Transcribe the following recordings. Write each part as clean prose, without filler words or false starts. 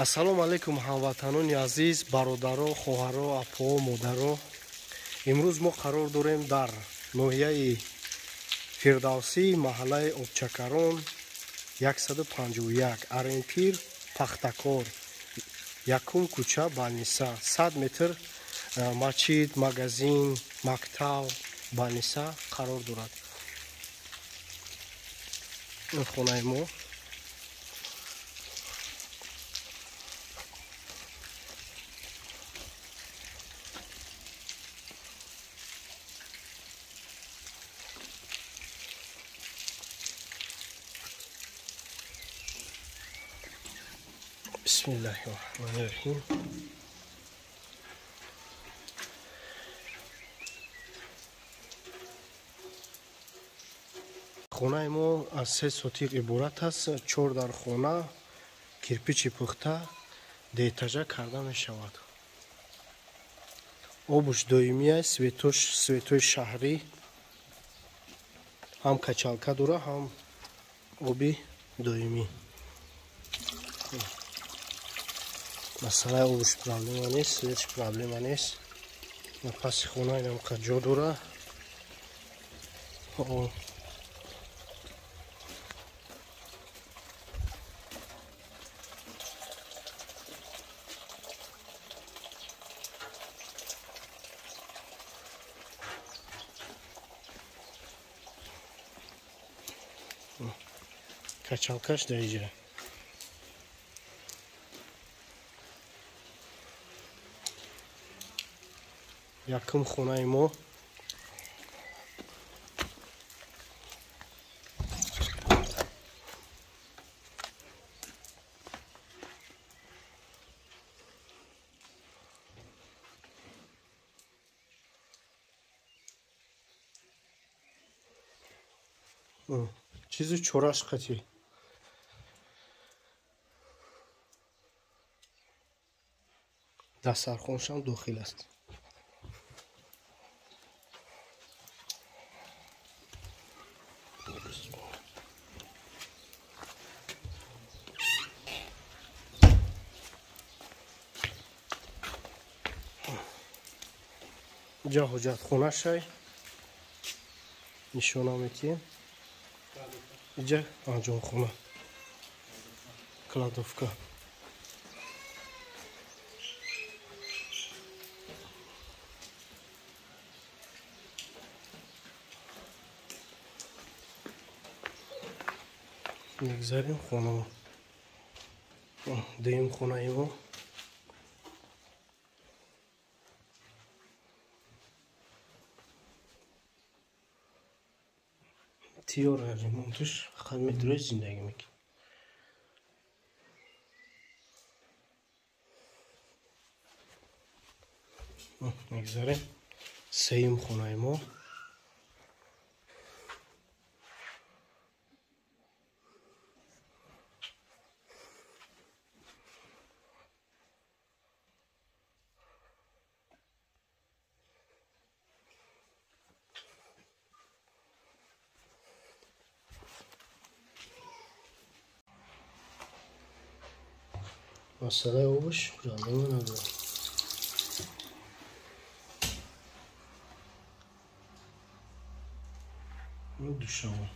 Ассалому алайкум ҳамватанони азиз, бародаро, хоҳаро, апо, модаро. Имрӯз мо қарор дорем дар ноҳияи Фирдавсӣ, маҳаллаи Обчакарон 151, ориентир Пахтакор, якум кӯча Балниса, 100 метр масҷид, магазин, мактаб, Балниса қарор дорад. Ин хонаи мо. Бисмиллаҳи-рраҳмани-рраҳим. Хонаи мо аз 3 сотиқ иборат аст. 4 дар хона, кирпичи пухта, деэтажа карда мешавад. Обуш доимӣ аст, светош светои шаҳрӣ, ҳам качалка дора, ҳам оби доимӣ. Масъалаи обуш проблема нест, светш проблема нест. Паси хона инам ҷо дора. Качалкаш дар иҷа. Якум хонаи мо. Чизу чораш қатӣ. Дастархоншам дохил аст. Ҷа ҳоҷатхона шай нишона метиҳем. Иҷа анҷомхона, кладовка. Мегзарем хонамо. Дуюм хонаи мо. Тиёр ремонтш фақат медуред зиндагӣ мекунед. Мегзарем сеюм хонаи мо. Масъалаи обуш проблема надорад. Душаво.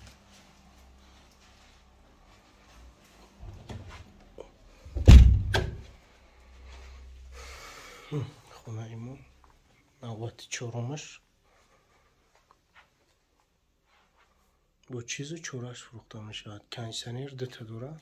Хонаи мо навбати чорумаш бо чизу чораш фурӯхта мешавад. Кондитсионер дута дора.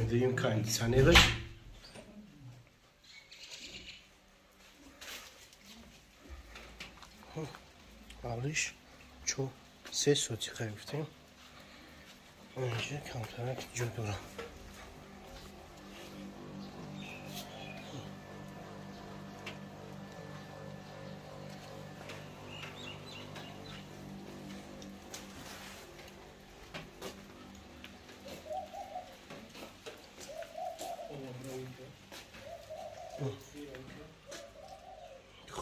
Дуюм кондитсионераш. Алиш чо 3 сотиқа гуфтем. Инҷа камтарак ҷо дорам.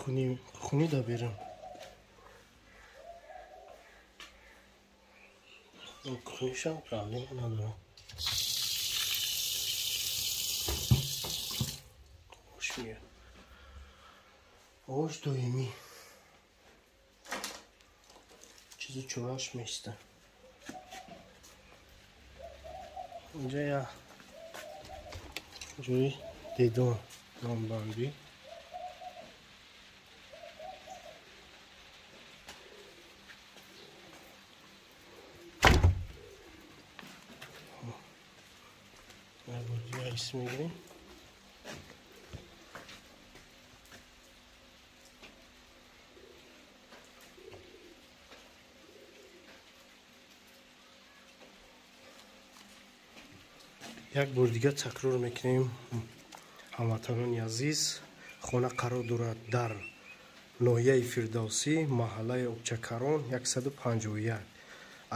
Кухни да берем. Кухнишам проблема надорам. Ош меяд. Ош доимӣ. Чизу чораш места. Инҷа я ҷои дедон номбандӣ. Мегирем. Як бор дигар такрор мекунем, ҳамватанони азиз, хона қарор дорад дар ноҳияи Фирдавсӣ, маҳаллаи Обчакарон 151.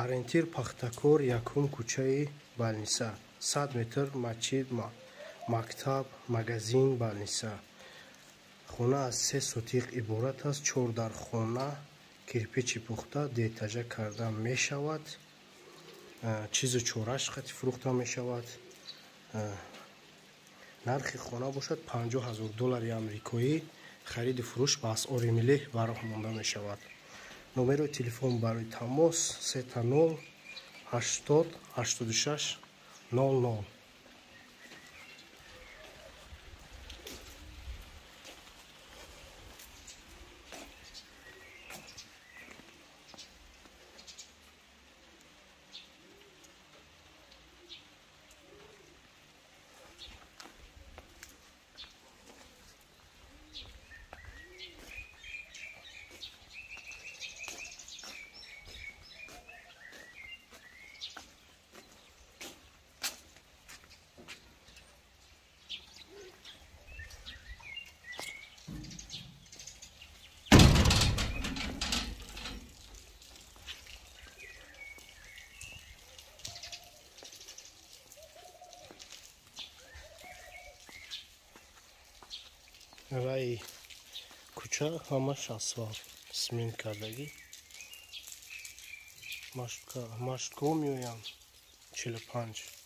Ориентир Пахтакор, якум кӯчаи Балниса, 100 метр масҷид, мактаб, магазин Балниса. Хона аз 3 сотиқ иборат аст, 4 дар хона, кирпичи пухта, деэтажа карда мешавад, чизу чораш қати фурӯхта мешавад. Нархи хона бошад 50 000 доллари амрикоӣ, хариду фурӯш ба асъори миллӣ ба роҳ монда мешавад. Номерои телефон барои тамос 30 80 86 00. Раи кӯча ҳамаш асфалт смин кардагӣ. Маршруткаҳо меоянд 45.